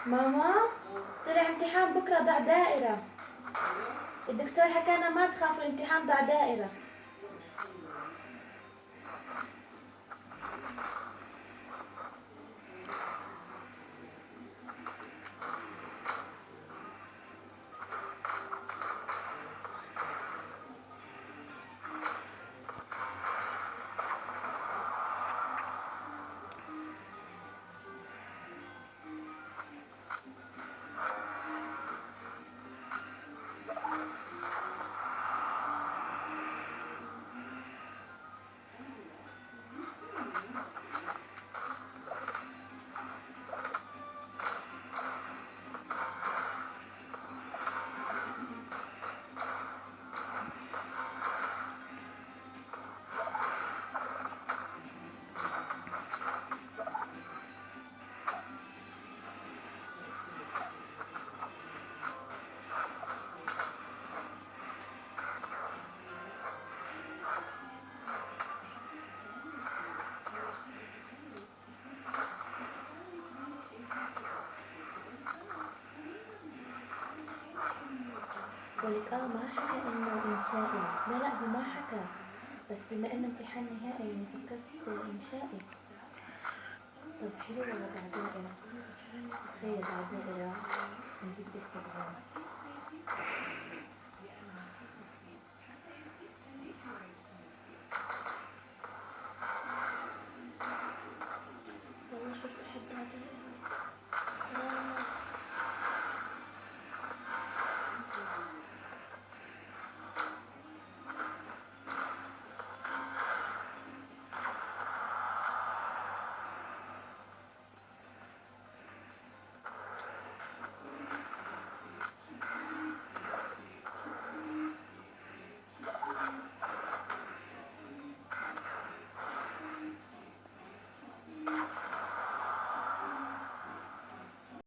ماما، طلع امتحان بكرة ضع دائرة. الدكتور حكانا ما تخافوا، الامتحان ضع دائرة. ولك ما حكى انه انشائي. لا لا، هو ما حكى، بس بما انه امتحان نهائي يعني فكرت انشائي. طب حلو والله، ضع دائرة. تخيل ضع دائرة، نجيب ايش سبعين.